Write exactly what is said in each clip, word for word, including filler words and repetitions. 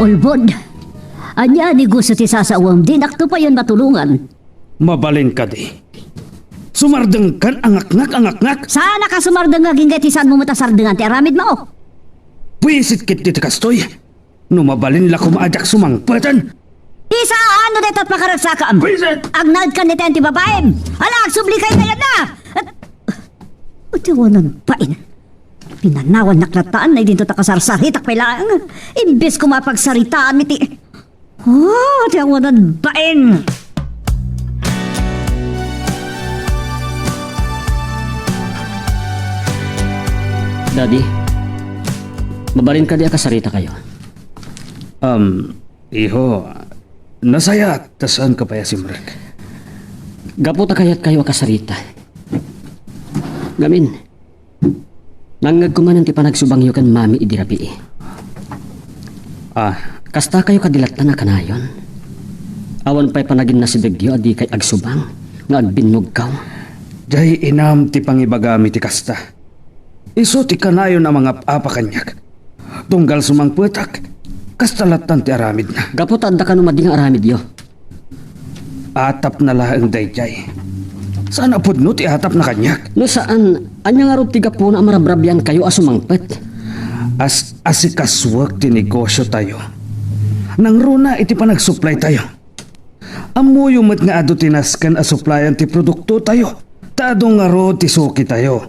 Ulbod, ania a negosio ti sasaoem? Dinakto payen matulongan. Mabalin kadi? Sumardengkan a ngakngak a ngakngak? Saanka a sumardeng agingga iti saanmo met a sardengan ti aramidmo? Buisit ketdi ti kastoy. No mabalin la koma a diak sumangpeten. Isaan no dayta ti pakaragsakam? Buisit! Agnaedkan ni ti babaem. Ala, agsublikayo kayatna! At, iti awanan bain. Pinanawannak latta, nay dinto ta kasarsaritak pay laeng. Imbes koma a pagsaritaan iti, oh, ti awanan bain. Daddy, mabalin kadi a kasaritakayo? Um, iho, nasayaat ta saanka pay a simrek. Gapu ta kayatkayo a kasarita. Ngamin, nangngegko manen ti panagsubangyo ken Mami idi rabii. Ah. Kastakayo kadi lattan a kanayon? Awan pay panaginnasibegyo a dikay agsubang nga agbinnogkaw? Diay inam ti pangibagam iti kasta. Isu ti kanayon a mangap-apa kaniak. Tunggal sumangpetak, kasta lattan ti aramidna. Gapu ta adda kano madi nga aramidyo. Atapna laeng daydiay. Saan a pudno ti atapna kaniak. No saan, ania ngarud ti gapuna a marabrabiankayo a sumangpet? As-asikasuek ti negosiotayo. Nangruna iti panagsuplaytayo. Ammoyo met nga adu ti nasken a suplayan ti produktotayo, ta adu ngarud ti sukitayo.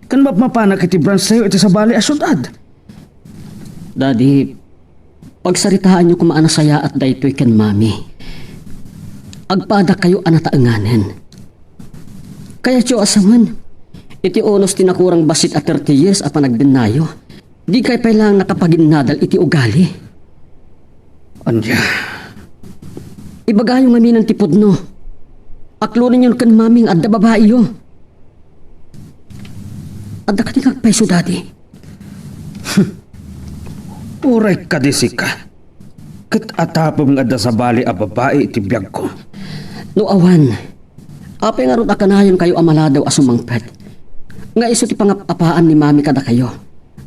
Ken mapmapanak iti branchtayo iti sabali a siudad. Daddy, pagsaritaanyo koma a nasayaat daytoy ken Mami. Agpadakayo a nataenganen. Kayatyo a sawen, iti unos ti nakurang bassit a thirty years a panagbiennayo, dikay pay laeng nakapaginnadal iti ugali. Ania? Ibagayo ngamin ti pudno. Aklonenyon ken Mami nga adda babaiyo. Adda kadi nga agpayso, Daddy? Uray kadi sika, ket atapem nga adda sabali a babai iti biagko. No awan, apay ngarud a kanayonkayo a maladaw a sumangpet nga isu ti pangap-apaan ni Mami kadakayo?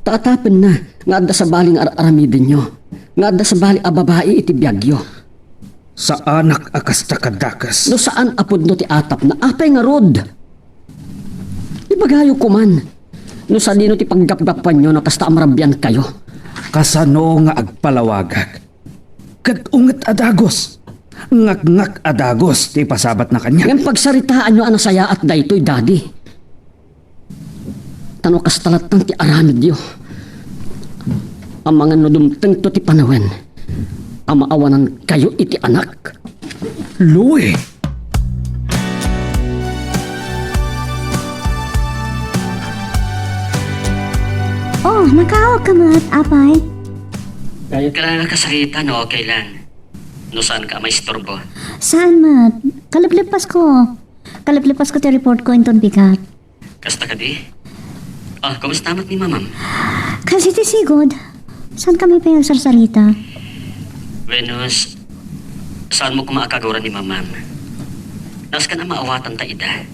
Ta atapenna nga adda sabali nga ar-aramidenyo, nga adda sabali a babai iti biagyo. Saanak a kasta kadakes. No saan a pudno ti atapna, apay ngarud? Ibagayo koman, no sadino ti paggapgapuanyo no kasta a marabiankayo. Kasano nga agpalawagak? Ket unget a dagus, ngakngak a dagus ti ipasabatna kaniak. Ngem pagsaritaanyo a nasayaat daytoy, Daddy. Ta no kasta lattan ti aramidyo, amangan no dumtengto ti panawen a maawanankayo iti anak. Louie! Oh, nakaawagka met, apay? Kayatko la nga kasarita no okay lang. No saanka a maisturbo. Saan met? Kaleplepasko. Kaleplepasko ti reportko inton bigat. Kasta kadi? Ah, kumusta met ni Mamam? Kas iti sigud. Saankami pay agsarsarita? Wenno, saanmo koma a kagura ni Mamam? Nasken a maawatanta ida.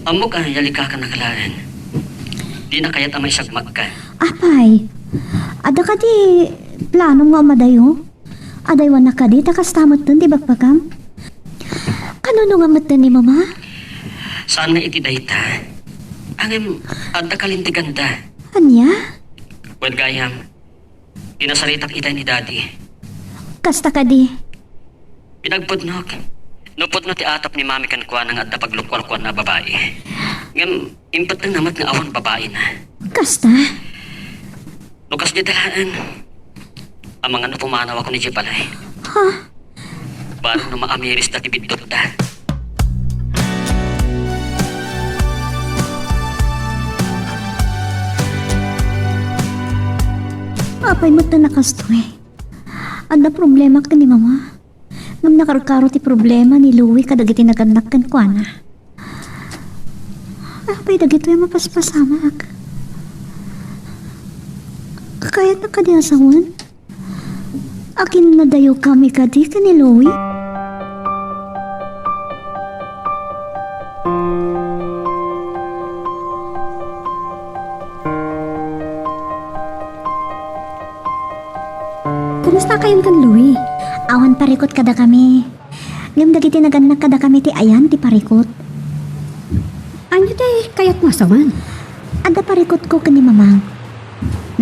Ammok a yalikakannak laeng. Dina kayat a maisagmakka. Apay, adda kadi planom nga umadayo? Adaywannak kadi ta kasta metten ti bagbagam? Kanunongan metten ni Mama? Saan nga iti dayta. Ngem adda kalinteganda. Ania? Wen gayam, pinasaritak itay ni Daddy. Kasta kadi? Pinagpudnok. No pudno ti atap ni Mami kenkuana nga adda paglukualkuanna a babai. Ngem, impettengna met nga awan babaina. Kasta? No kasdi da laeng, amangan no pumanawakon idiay balay. Ha? Barek no maamirisda ti biddutda. Apay met ta nakastoy? Adda problema ken ni Mama. Ngem nakarkaro ti problema ni Louie kadagiti nagannak kenkuana. Apay dagitoy a mapaspasamak? Kayatna kadi a sawen? Aginnadayokami kadi ken ni Louie? Kumustakayon ken Louie? Awan parikut kadakami. Ngem dagiti nagannak kadakami ti ayan ti parikut. Ania ti kayatmo a sawen? Adda parikutko ken ni Mamang.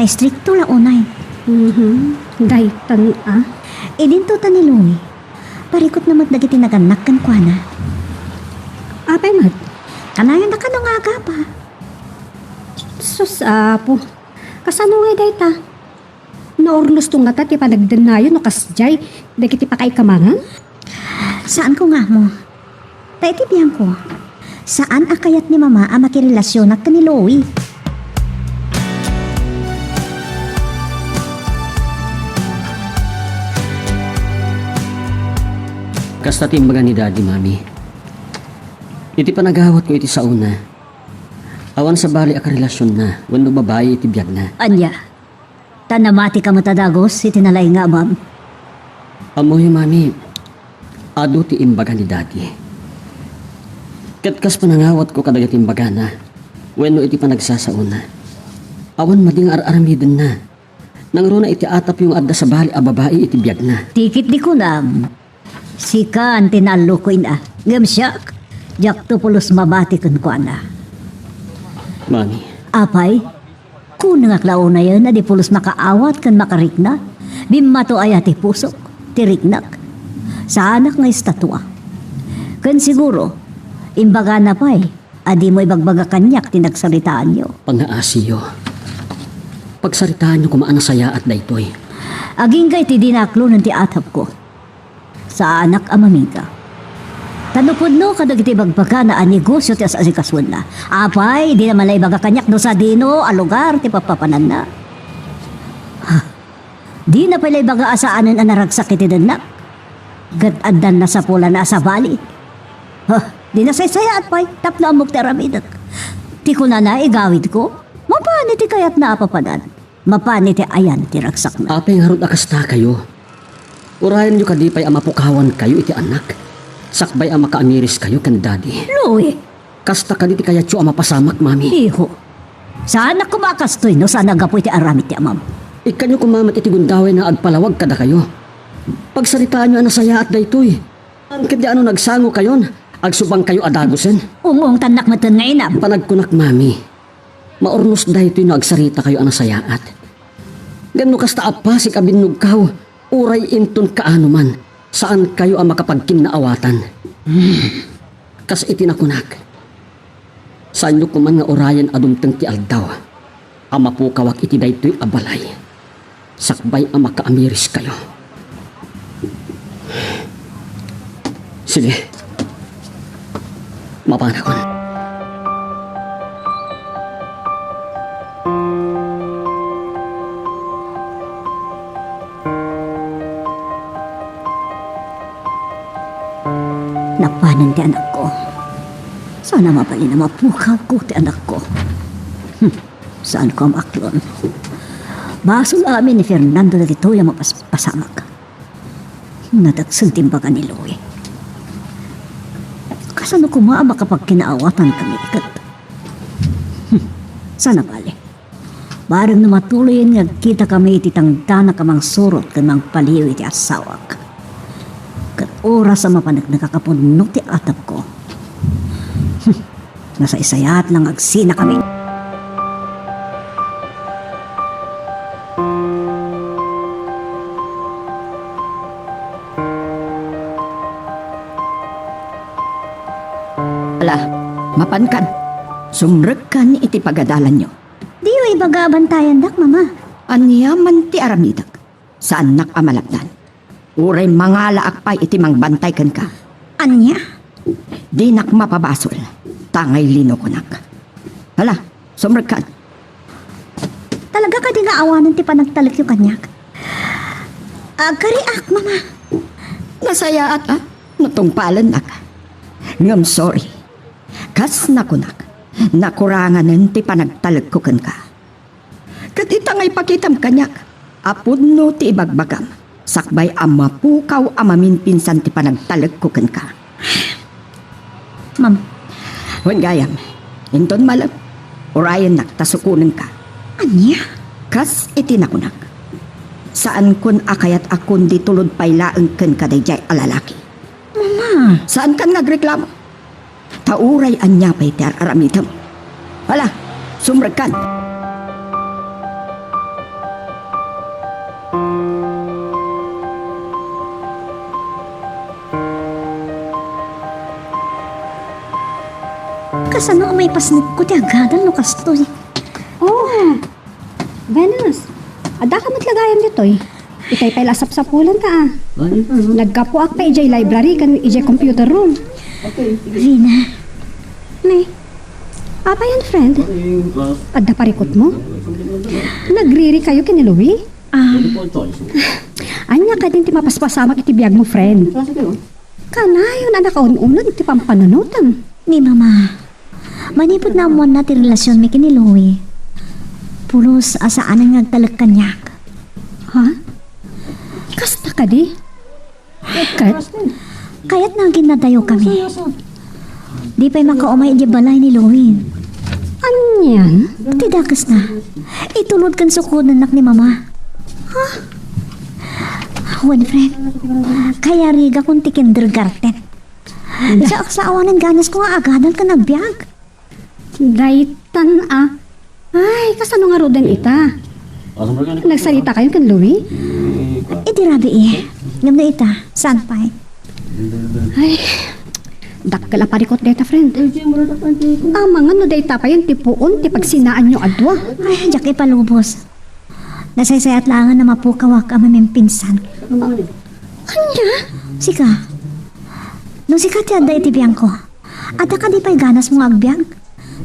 Naistrikto la unay. Mhm. Daytan a. Idinto ta ni Louie. Parikutna met dagiti nagannak kenkuana. Apay met? Kanayon a kano nga agapa. Sus, Apo. Kasano ngay dayta? Naurnosto ngata ti panagdennayo no kasdiay dagiti pakaikamangan? Saanko nga ammo. Ta iti biangko, saan a kayat ni Mama a makirelasionak ken ni Louie. Kasta ti imbaga ni Daddy, Mami. Iti panagawatko iti saona, awan sabali a karelasionna wenno babai iti biagna. Ania? Ta namatika met a dagus iti nalaing nga amam? Ammoyo, Mami, adu ti imbaga ni Daddy. Ket kas panangawatko kadagiti imbagana wenno iti panagsasaona, awan madi nga ar-aramidenna. Nangruna iti atapyo nga adda sabali a babai iti biagna. Ti ketdi kunam, sikan ti naalluko, ina. Ngem siak, diakto pulos mamati kenkuana. Mami. Apay, kunengak la unayen a di pulos makaawat ken makarikna, bimmato aya ti pusok, ti riknak. Saanak nga estatua. Ken siguro, imbagana pay, a dimo ibagbaga kaniak ti nagsaritaanyo. Pangngaasiyo. Pagsaritaanyo koma a nasayaat daytoy. Agingga iti dina aklonen ti atapko. Saanak a mamingga. Ta no pudno kadagiti ibagbagana a negosio ti as-asikasoenna, apay, dina man la ibaga kaniak no sadino a lugar ti pappapananna. Ha, dina pay la ibaga a saanen a naragsak iti dennak. Ket addan nasapulanna a sabali. Ha, di nasaysayaat pay tapno ammok ti aramidek. Ti kunana, igawidko, mapan iti kayatna a papanan. Mapan iti ayan ti ragsakna. Apay ngarud a kastakayo? Urayenyo kadi pay a mapukawankayo iti annak, sakbay a makaamiriskayo ken Daddy. Louie! Kasta kadi ti kayatyo a mapasamak, Mami? Iho. Saanak koma a kastoy no saan a gapu iti aramid ti amam. Ikkanyo koma met iti gundaway a agpalawag kadakayo. Pagsaritaanyo a nasayaat daytoy. Saan ketdi a no nagsangokayon, agsubangkayo a dagusen. Ung-ungtannak metten nga inam. Panagkunak, Mami, maurnos daytoy no agsaritakayo a nasayaat. Ngem no kasta a pasig a binnugkaw, uray inton kaano man, saankayo a makapagkinnaawatan. Kas iti nakunak, saanyo koman nga urayen a dumteng ti aldaw a mapukawak iti daytoy a balay, sakbay a makaamiriskayo. Sige. Mapanakon. Napanen ti anakko. Saan a mabalin a mapukawko ti anakko. Hmm. Saanko a maaklon. Basol amin ni Fernando dagitoy a mapas-, pasamak. Nadagsen ti imbaga ni Louie. Kasano koma a makapagkinaawatankayo ket? Hmm. Saan a bale. Bareng no matuloyen nga agkitakami iti tangdanak a mangsurot ken mangpaliw iti asawak. Ket oras a mapaneknek a kapudno ti atapko. Hmm. Nasaysayaat la nga agsinakami. Ala, mapankan. Sumrekkan iti pagadalanyo. Diyo ibaga a bantayandak, Mama. Ania man ti aramidek? Saannak a malapdan. Uray mangalaak pay iti mangbantay kenka. Ania? Dinak mapabasol, ta ngay linokonak. Hala, sumrekkan. Talaga kadi nga awanen ti panagtalekyo kaniak? Agkariak, Mama. Nasayaat, a, no tungpalennak. Ngem sorry. Kas nakunak, nakuranganen ti panagtalekko kenka. Ket ita nga ipakitam kaniak a pudno ti ibagbagam, sakbay a mapukaw a maminpinsan ti panagtalekko kenka. Ma'am. Wen gayam, inton malem, urayennak ta sukonenka. Ania? Kas iti nakunak. Saankon a kayat a kundi tulod pay laeng kenka daydiay a lalaki. Mama! Saankan nga agreklamo? Ta uray ania pay ti ar-aramidem. Hala, sumrekkan! Kasano a maipasnekko ti agadal no kastoy? Oh, Venus, addaka met la gayam ditoy. Itay pay la a sapsapulanta, a. Naggapuak pay idiay library ken idiay computer room. Vina. May, apay a friend? Adda parikutmo? Nagririkayo ken ni Louie? Ah. Ania kadin ti mapaspasamak iti biagmo, friend? Kanayon a nakaun-uneg ti pampanunotem. Ni Mama, manipud naammoanna ti relasionmi ken ni Louie, pulos a saanen nga agtalek kaniak. Ha? Kasta kadi? Ket kayatna nga innadayo kami. Di pay makaumay idiay balay ni Louie. Anian? Ti dakesna, itulod ken sukodennak ni Mama. Ha? Wen, friend, kayarigakon ti kindergarten. Diak sa awanen ganasko nga agadal ken agbiag. Daytan a. Ay, kasano ngaruden ita? Nagsaritakayo ken Louie? Idi rabii. Ngem no ita, saan pay? Ay, dakkel a parikut dayta, friend. Amangan no dayta pay ti puon ti pagsinaanyo a dua. Ay, diak ipalubos. Nasaysayat laengen a mapukawak a mamimpinsan. Ania? Sika, no sika ti adda iti biangko, adda kadi pay ganasmo nga agbiag?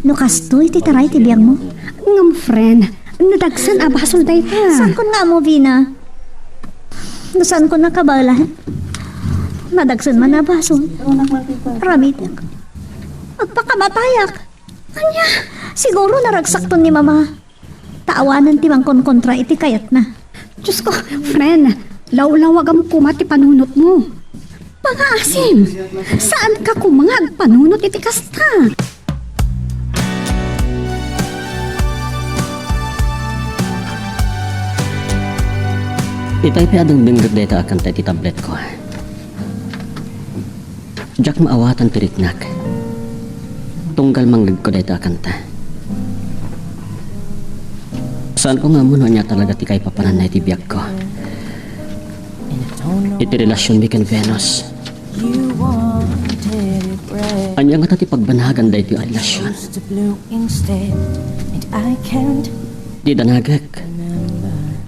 No kastoy ti taray ti biagmo? Ngem, friend, nadagsen a basol dayta. Saankon nga ammo, Vina. No saankon nga kabaelan, nadagsen man a basol. Aramidek. Agpakamatayak. Ania? Siguro naragsakton ni Mama. Ta awanen ti mangkonkontra iti kayatna. Diosko, friend, lawlawagam koma ti panunotmo. Pangaasim, saanka koma nga agpanunot iti kasta. Itay pay a dengdengngeg dayta a kanta iti tabletko. Diak maawatan ti riknak. Tunggal mangngegko dayta a kanta. Saanko nga ammo no ania talaga ti kaipapananna iti biagko. Iti relasionmi ken Venus. Ania ngata ti pagbanagan daytoy a relasion? Di danagek.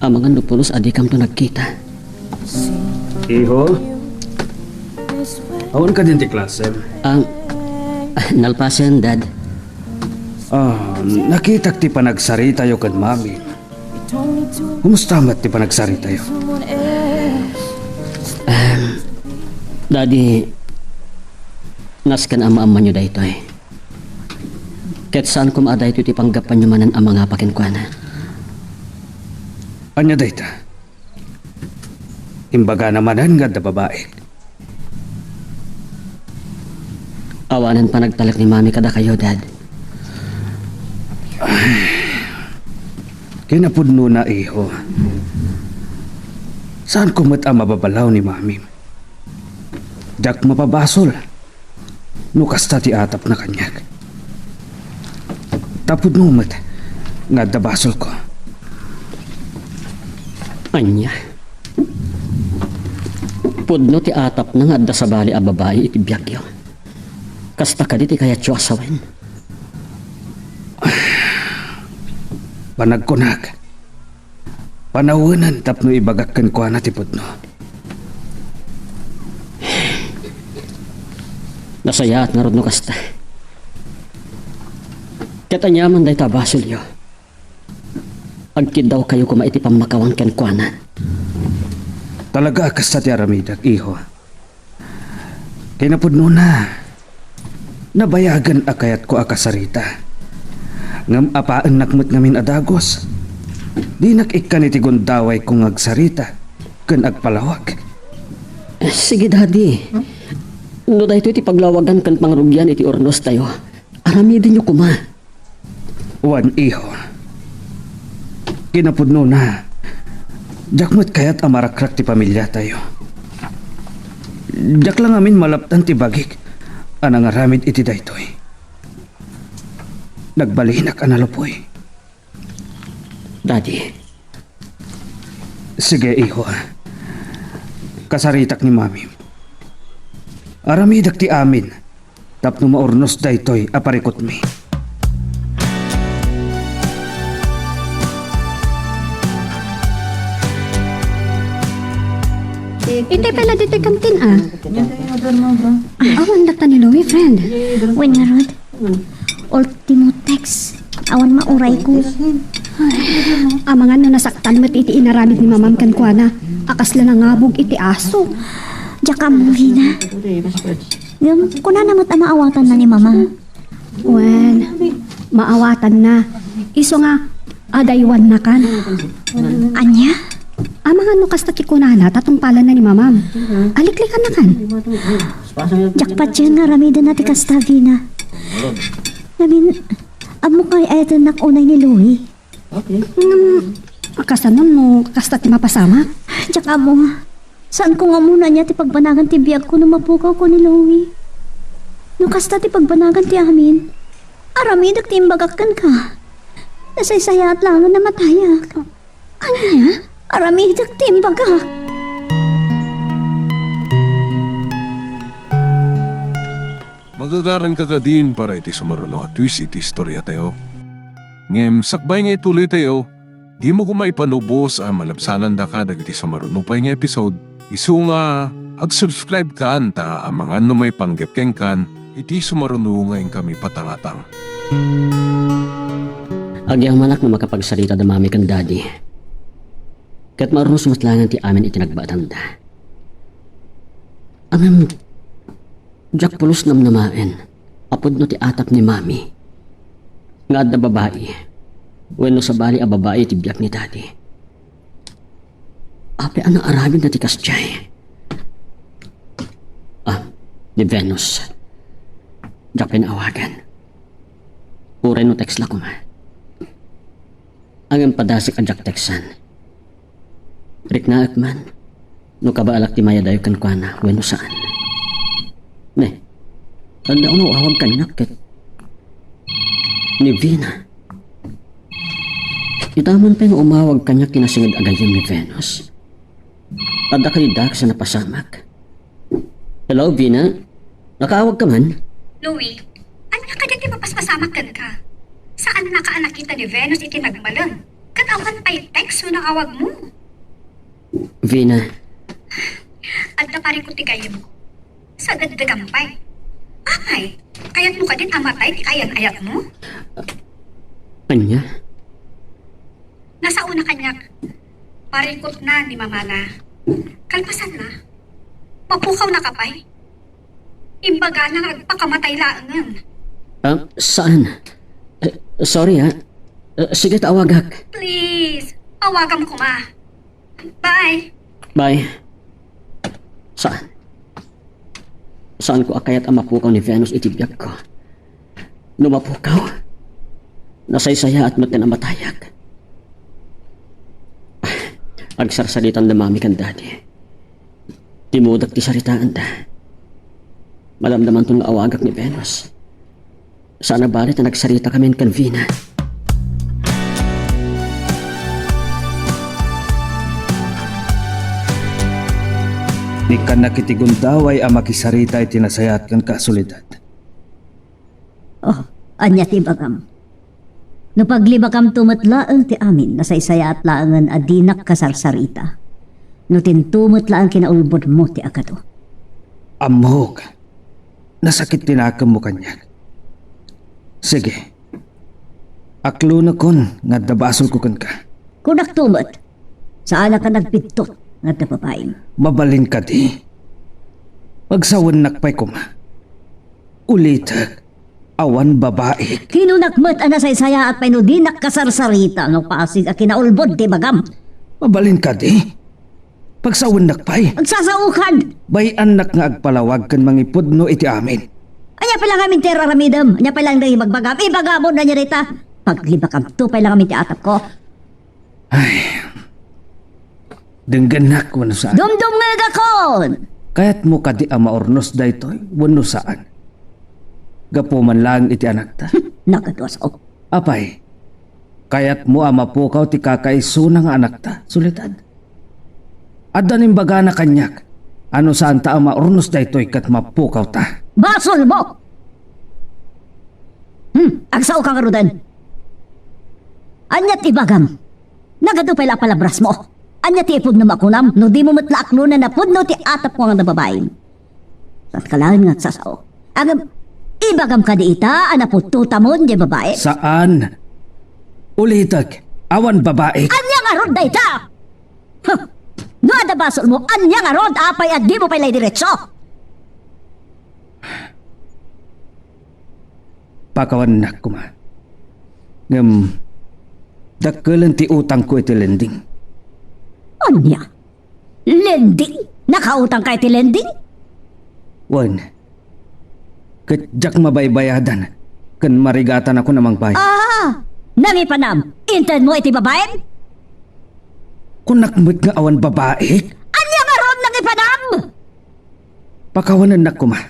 Amangan no pulos a dikamto nagkita. Iho? Awan ka din ti klasem? Ah, nalpasen, Dad. Ah, nakitak ti panagsaritayo ken Mami. Kumusta met ti panagsaritayo? Ehm, Daddy, nasken a maammanyo daytoy. Ket saan koma a daytoy ti panggapuanyo manen a mangapa kenkuana. Ania dayta? Imbagana manen nga adda babaek. Awanen panagtalek ni Mami kadakayo, Dad. Kinapudnona, iho. Saanko met a mababalaw ni Mami. Diak mapabasol no kasta ti atapna kaniak. Ta pudno met nga adda basolko. Ania? Pudno ti atapna nga adda sabali a babai iti biagyo. Kasta kadi ti kayatyo a sawen? Panagkunak, panawenen tapno ibagak kenkuana ti pudno. Nasayaat ngarud no kasta. Ket aniaman dayta a basolyo? Agkiddawkayo koma iti pammakawan kenkuana. Talaga a kasta ti aramidek, iho. Kinapudnona, nabayagen a kayatko a kasarita. Ngem apaennak met ngamin a dagus. Dinak ikkan iti gundawayko nga agsarita ken agpalawag. Sige, Daddy. No daytoy ti paglawagan ken pangrugian iti urnostayo, aramidenyo koma. Wen, iho. Kinapudnona, Diak met kayat a marakrak ti pamiliatayo. Diak la ngamin malaptan ti bagik a nangaramid iti daytoy. Nagbalinak a nalupoy. Daddy. Sige, iho. Kasaritak ni Mami. Aramidek ti amin tapno maurnos daytoy a parikutmi. Itay pala ditoy kantin, ah. Awan data ni Louie, friend. Wen ngarud. Ultimo text. Awan maurayko. Amangan no nasaktan met iti inaramid ni Mamam kenkuana a kasla nangabog iti aso. Diak ammo, Vina. Ngem, kunana met a maawatanna ni Mama. Wen, maawatanna. Isu nga, adaywannakan. Ania? Amangan no kasta ti kunana, ta tungpalanna ni Mamam. Aliklikannakan. Diak patien nga aramidenna ti kasta, Vina. Ngamin, ammok nga ay-ayatennak unay ni Louie. Ngem, kasano no kasta ti mapasamak? Diak ammo. Saanko nga ammo no ania ti pagbanagan ti biagko no mapukawko ni Louie. No kasta ti pagbanagan ti amin, aramidek ti imbagak kenka. Nasaysayaat laengen a matayak. Ania? Aramidek ti imbagak. Magagaranka kadin para iti sumaruno a twist iti istoriatayo. Ngem sakbay nga ituloytayo, dimo koma ipanubos a malabsanandaka dagiti sumaruno pay nga episode. Isu nga, ag-subscribe kan ta amangan no maipanggep kenkan iti sumaruno nga inkami patangatang. Agyamanak no makapagsarita da Mami ken Daddy. Ket maurnos met laengen ti amin iti nagbaetanda. Ngem, diak pulos namnamaen a pudno ti atap ni Mami nga adda babai wenno sabali a babai iti biag ni Daddy. Apay a naaramidna ti kasdiay? Ah, ni Venus. Diak pay naawagan. Uray no text la koma. Ngem padasek a diak teksan. Riknaek man no kabaelak ti mayadayo kenkuana wenno saan. Ne, adda unay awag kaniak ket ni Vina. Ita man pay nga umawag kaniak ti nasinged a gayyem ni Venus. Adda kadi dakes a napasamak. Hello, Vina? Nakaawag ka man? Louie, ania kadi ti mapaspasamak kenka? Saannaka a nakita ni Venus iti nagmalem, ket awan pay text wenno awagmo. Vina. Adda parikut ti gayyemko. Sageddegam pay. Apay, kayatmo kadin a matay ti ayan-ayatmo? Ania? Nasaona kaniak. Parikutna ni Mamana. Kalpasanna, mapukawnaka pay. Imbagana nga agpakamatay laengen. Ah, saan? Eh, sorry, ah. Eh, sige, ta awagak. Please, awagam koma. Bye. Bye. Saan? Saanko a kayat a mapukaw ni Venus iti biagko. No mapukaw, nasaysayaat met ti namatayak. Agsarsaritan da Mami ken Daddy. Timmudek ti saritaanda. Madamdamanton nga awagak ni Venus. Saan a bale ta nagsarita kamin ken Vina. Nikkannak iti gundaway a makisarita iti nasayaat kenka a Soledad. Oh, ania ti ibagam? No paglibakamto met laeng ti amin, nasaysayaat laengen a dinak kasarsarita. No tinto met laeng kinaulbodmo ti agado. Ammok. Nasakit ti nakemmo kaniak. Sige. Aklonekon nga adda basolko kenka. Kunakto met, saanaka nagpidtot nga adda babaim. Mabalin kadi? Pagsawennak pay koma. Ulitek, awan babaik. Kinunak met a nasaysayaat pay no dinak kasarsarita no pasig a kinaulbod ti ibagam. Mabalin kadi? Pagsawennak pay. Agsasaokan! Bay-annak nga agpalawag ken mangipudno iti amin. Ania pay la ngamin ti ar-aramidem? Ania pay la ngamin ti ibagbagam? Ibagam no ania dayta. Paglibakamto pay la ngamin ti atapko. Ay. Denggennak wenno saan? Dumdumngegakon! Kayatmo kadi a maurnos daytoy wenno saan? Gapu man laeng iti anakta. Nagaduaso. Apay, kayatmo a mapukaw ti kakaisuna nga anakta, Soledad? Adda nimbagana kaniak a no saanta a maurnos daytoy ket mapukawta. Basolmo! Hmm, agsaoka ngaruden. Ania ti ibagam? Nagadu pay la a palabrasmo. Ania ti ipudnom a kunam no dimo met la aklonen a pudno ti atapko nga babaim? Saan ka laeng nga agsasao? Ngem, ibagam kadi ita a napudtotamon diay babai? Saan. Ulitek, awan babai. Ania ngarud dayta? Huh! No adda basolmo, ania ngarud? Apay a dimo pay la idiretso? Pakawanennak koma. Ngem, dakkelen ti utangko iti lending. Ania? Lending? Nakautangka iti lending? Wen. Ket diak mabaybayadan ken marigatanakon a mangbayad. Ah! Nangipanam, intedmo iti babaim? Kunak met nga awan babai. Ania ngarud, nangipanam? Pakawanennak koma.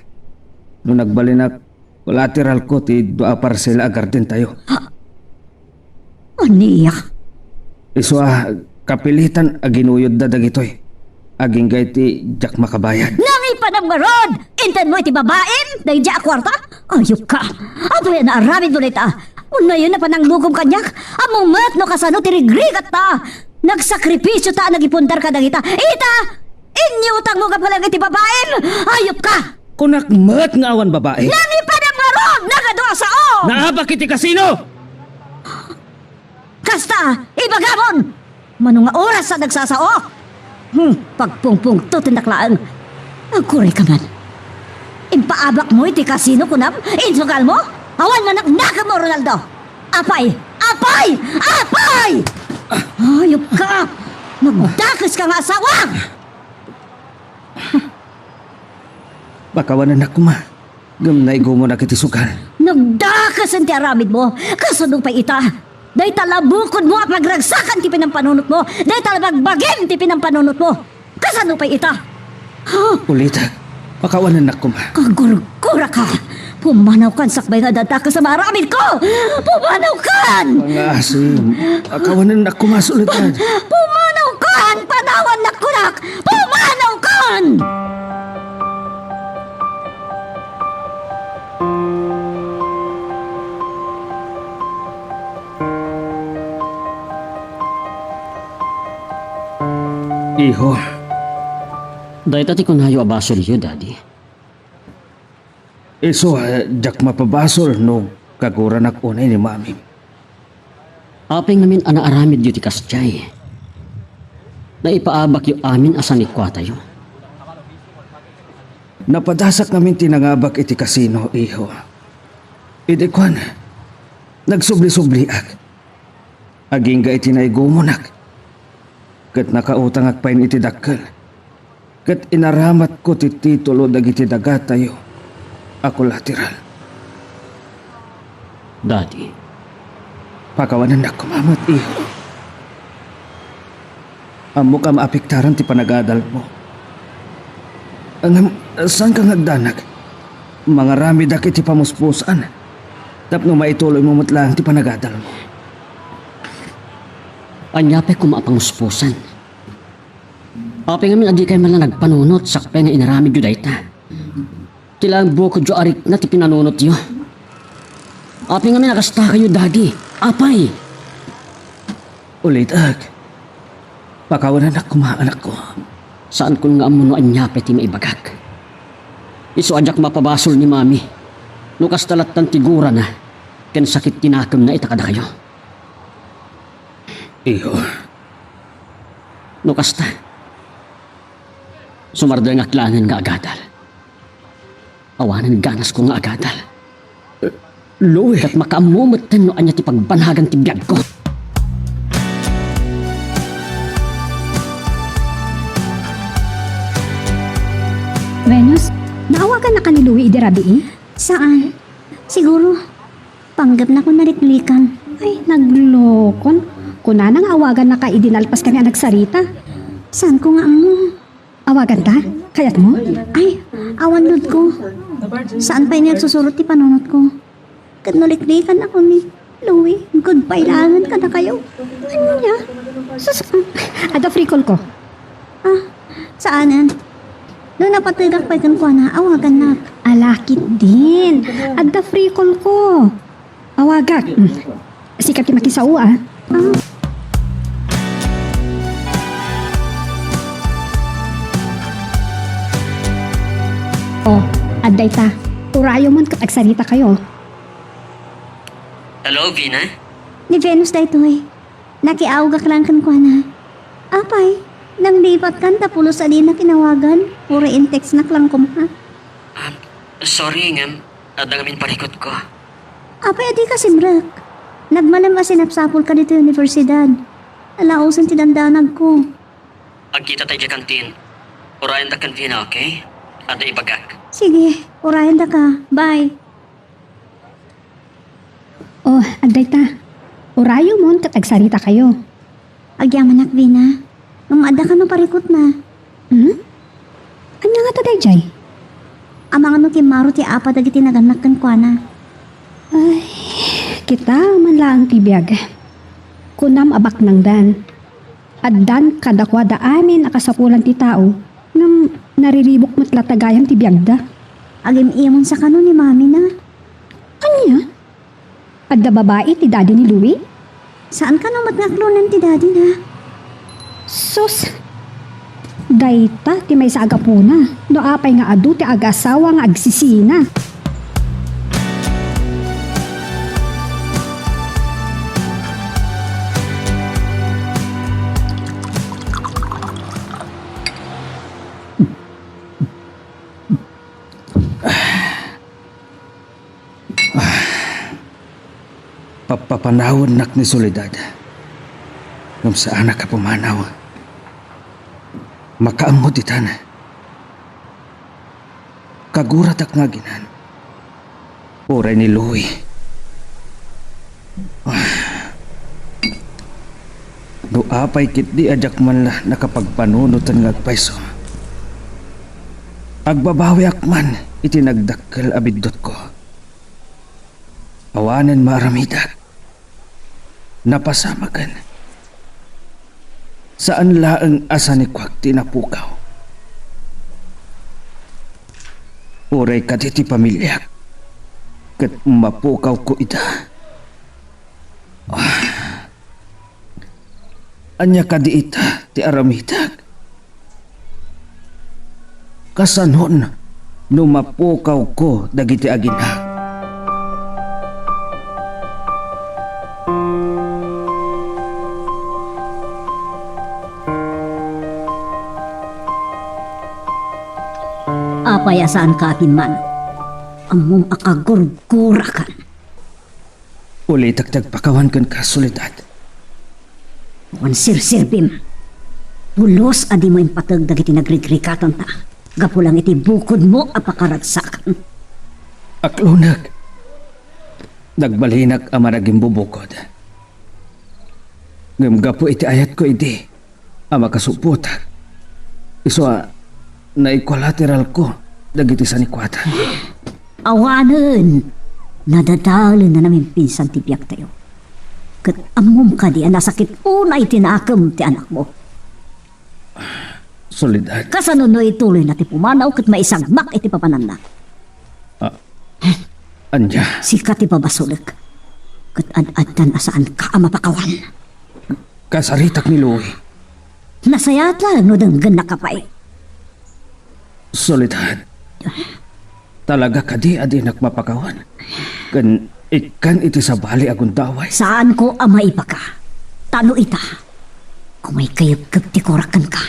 No nagbalinak, collateralko ti dua a parsela a gardentayo. Ania? Isu a kapilitan a ginuyodda dagitoy agingga iti diak makabayad. Nangipanam ngarud! Intedmo iti babaim daydiay a kuarta? Ayupka! Apay a naaramidmo dayta? Unayen a pananglukom kaniak? Ammom met no kasano ti rigrigatta! Nagsakripisio ta a nagipundar kadagita. Ita! Inyutangmo gapu laeng iti babaim! Ayupka! Kunak met nga awan babai. Nangipanam ngarud! Nagadu a sao! Naabak iti kasino! Kasta, ibagamon! Mano nga oras a nagsasao? Hmm, pagpungpungtotennak laeng. Agkurayka man. Impaabakmo iti kasino, kunam? Insugalmo? Awan manaknakemmo, Ronaldo! Apay! Apay! Apay! Ayupka! Nagdakeska nga asawa! Pakawanennak koma. Ngem naigumonak iti sugal. Nagdakesen ti aramidmo. Kasano pay ita? Dayta la bukodmo a pagragsakan ti pinampanunotmo. Dayta la bagbagim ti pinampanunotmo. Kasano pay ita? Ha? Ulitek, pakawanennak koma. Kagurguraka. Pumanawkan sakbay nga adda dakes a maaramidko. Pumanawkan! Mangaasim, pakawanennak koma, Soledad. Pumanawkan! Panawannak kunak! Pumanawkan! Iho. Dayta ti kunayo a basolyo, Daddy. Isu, eh, diak mapabasol no kaguranak unay ni Mami. Apay ngamin a naaramidyo ti kasdiay? Naipaabakyo amin a sanikuatayo. Napadasak ngamin ti nangabak iti kasino, iho. Idi kuan, nagsubli-subliak. Agingga iti naigumonak, ket nakautangak pay iti dakkel, ket inaramatko ti titulo dagiti dagatayo a kolateral. Daddy. Pakawanennak koma met, iho. Ammok a maapektaran ti panagadalmo. Ngem, saanka nga agdanag? Mangaramidak iti pamuspusan tapno maituloymo met laeng ti panagadalmo. Ania pay koma a pamuspusan? Apay ngamin a dikay man la nagpanunot sakbay nga inaramidyo dayta? Ti laeng bukodyo a rikna ti pinanunotyo. Apay ngamin a kastakayo, Daddy? Apay? Ulitek, pakawanennak koma, anakko. Saankon nga ammo no ania pay ti maibagak. Isu a diak mapabasol ni Mami no kasta lattan ti gurana ken sakit ti nakemna ita kadakayo. Iho. No kasta, sumardengak laengen nga agadal. Awanen ganasko nga agadal. Louie. Ket makaammo metten no ania ti pagbanagan ti biagko. Venus, naawagannaka ni Louie idi rabii? Saan? Siguro, panggepna ko nariklikan. Ay, naglokon. Kunana nga awagannaka idi nalpaskami a nagsarita. Saanko nga ammo. Awagan ta? Kayatmo? Ay, awan, Lord ko. Saan pay nga agsusurot ti panunotko. Ket no liklikan ako ni Louie, goodbye laengen kadakayo. Ania? Sus, adda free call ko. Ah, saanen. No napategak pay kenkuana, awagannak. Ala, ketdin. Adda free call ko. Awagak. Hmm. Sika ti makisao, ah. Ah. Oh, adda ita. Urayo man ket agsaritakayo. Hello, Vina? Ni Venus daytoy. Nakiawgak lang kenkuana. Apay, nanglipatkan ta pulos a dinak inawagan, uray in-textnak lang koma. Ah, sorry, ngem adda ngamin parikutko. Apay a dika simrek? Nagmalem a sinapsapulka ditoy universidad. Alaosen ti dandanagko. Agkita tayo diay kantin. Urayendak ken Vina, okay? Adda ibagak. Sige, urayendaka. Bye. Oh, adda ita. Urayomon ket agsaritakayo. Agyamanak, Vina. Ngem adda kano parikutna? Hmm? Ania ngata daydiay? Amangan no kimmaro ti apa dagiti nagannak kenkuana. Ay, kita man laeng ti biag. Kunam a baknangdan. Addan kadakuada amin a kasapulan ti tao, ngem nariribuk met latta gayam ti biagda. Agim-imonsa kano ni mamina? Ania? Adda babai ti daddy ni Louie? Saan kano met nga aklonen ti daddyna? Sus! Dayta ti maysa a gapuna no apay nga adu ti agasawa nga agsisina. Papapanawennak ni Soledad. Ngem saanak a pumanaw. Makaammo ditan. Kaguratak nga aginan. Uray ni Louie. No apay ketdi a diak man la nakapagpanunoten nga agpayso, agbabawiak man iti nagdakkel a biddutko. Awanen maaramidak. Napasamaken. Saan laeng a sanikuak ti napukaw. Uray kadi ti pamiliak, ket mapukawko ida. Ah. Ania kadi ita ti aramidak? Kasanon no mapukawko dagiti aginak? Apay a saanka a pimmanaw? Ammom a kagurgurakan. Ulitek ti agpakawan kenka, Soledad. Awan serserbim. Pulos a dimo impateg dagiti nagrigrikatanta gapu lang iti bukodmo a pakaragsak. Aklonek. Nagbalinak a managimbubukod. Ngem gapu iti ayatko idi, a makasupot. Isu a naikolateralko dagiti sanikuada. Awanen, nadadaelen a namimpinsan ti biagtayo. Ket ammom kadi a nasakit unay ti nakem ti anakmo. Soledad. Kasano no ituloyna ti pumanaw ket maisagmak iti papananna? Ah, ania? Sika ti babasolek. Ket ad-addan a saanka a mapakawan. Kasaritak ni Louie. Nasayaat laeng no denggennaka pay. Soledad. Talaga kadi a dinak mapakawan? Ken ikkan iti sabali a gundaway? Saanko a maipaka. Ta no ita, kumaykayepkep ti kurak kenka.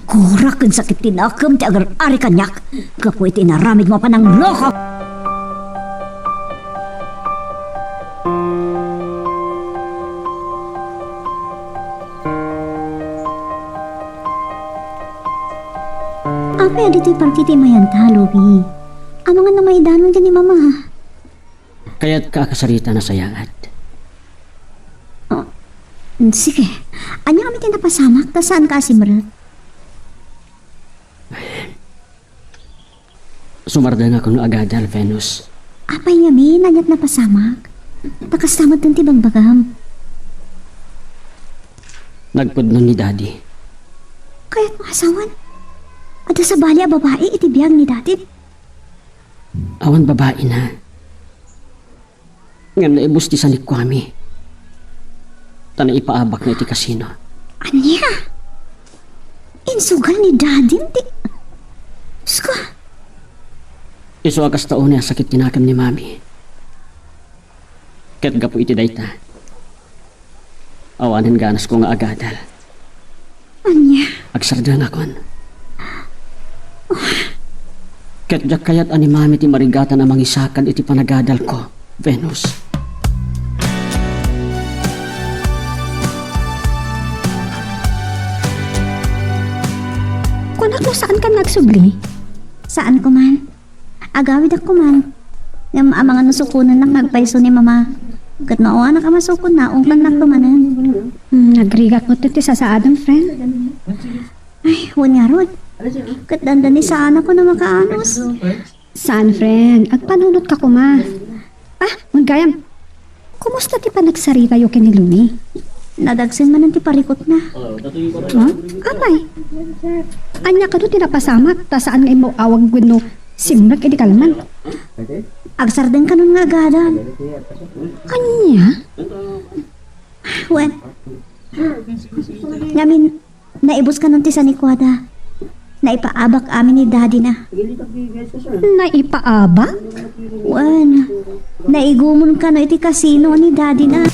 Gurak ken sakit ti nakem ti agar-ari kaniak gapu iti inaramidmo a panangloko. Apay a ditoy parti ti imayanta, Louie? Amangan a maidanon ken ni Mama. Kayatka a kasarita, nasayaat? Ah, sige. Ania ngamin ti napasamak ta saanka a simrek? Sumardengakon nga agadal, Venus. Apay ngamin, aniat napasamak? Ta kasta met ti bagbagam. Nagpudno ni Daddy. Kayatmo a sawen? Adda sabali a babai iti biag ni Daddy? Awan babaina. Ngem naibus ti sanikuami. Ta naipaabakna iti kasino. Ania? Insugal ni Dadim ti, Diyos ko. Isu a kasta unay a sakit ti nakem ni Mami. Ket gapu iti dayta, awanen ganasko nga agadal. Ania? Agsardengakon. Ket diak kayat a ni Mami ti marigatan a mangisakal iti panagadalko, Venus. Kunak no saankan nga agsubli? Saanko man. Agawidak koman. Ngem amangan no sukonennak nga agpayso ni Mama. Ket no awanak a masukonna, ungkannakto manen. Hmm, nagrigak met ti sasaadem, friend. Ay, wen ngarud. Ket dandani saanakon a makaanus. Saan, friend? Agpanunotka koma. Ah, wen gayam. Kumusta ti panagsaritayo ken ni Louie? Nadagsen manen ti parikutna. Ha? Apay? Ania kano ti napasamak ta saan nga immaw-awag wenno simrek iti kalman? Agsardeng kanon nga agadal. Ania? Wen. Ngamin, naibus kanon ti sanikuada. Naipaabak amin ni Daddy na. Naipaabak? Wen, naigumon kano iti kasino ni Daddy na.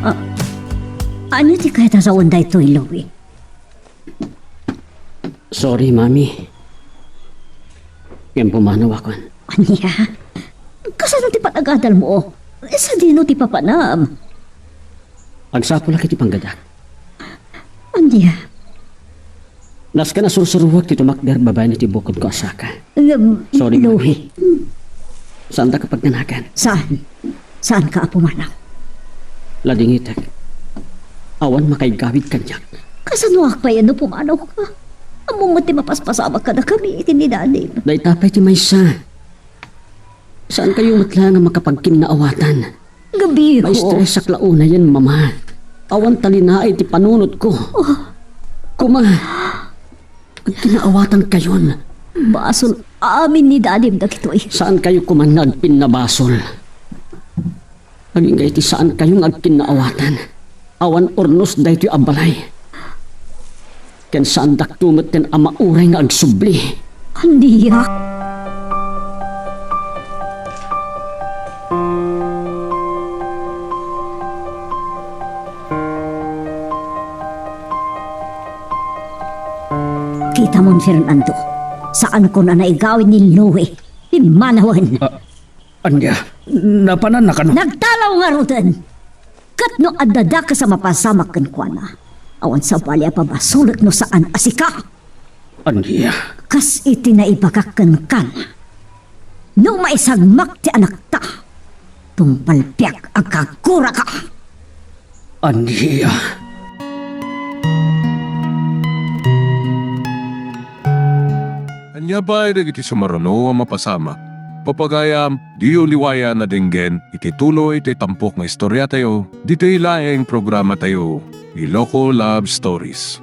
Ah, ania ti kayat a sawen daytoy, Louie? Sorry, Mami. Ngem pumanawakon. Ania? Kasano ti panagadalmo? Sadino ti papanam? Agsapulak iti panggadak. Ania? Nasken a sursuruek ti tumakder babaen iti bukodko a saka. Ngem, Sorry, Louie. Mami. Saandak a pagdanagan. Saan? Saanka a pumanaw? Ladingitek. Awan makaigawid kaniak. Kasanoak pay no pumanawka? Ammom met ti mapaspasamak kadakami iti ni Daddy. Dayta pay ti maysa. Saankayo met laeng a makapagkinnaawatan. Gabii ko. Maistresak la unayen, Mama. Awan talinaed ti panunotko. Oh. Koma, agkinnaawatankayon. Basol amin ni Dadim dagitoy. Saankayo koman nga agpinnabasol. Agingga iti saankayo nga agkinnaawatan. Awan urnos daytoy a balay. Ken saandakto metten a mauray nga agsubli. Ania? Kitamon, Fernando, saankon a naigawid ni Louie. Pimmanawen. Ah, Ania, napananna kano? Nagtalaw ngaruden! Ket no adda dakes a mapasamak kenkuana, awan sabali a pabasolek no saan a sika. Ania? Kas iti naibagak kenkuana, no maisagmak ti anakta, tungpal biag a gaguraka. Ania? Ania pay dagiti sumaruno a mapasamak? Pagayam, diyo liwayan a denggen iti tuloy ti tampok nga istoriatayo, ditoy laeng programatayo, Iloko Love Stories.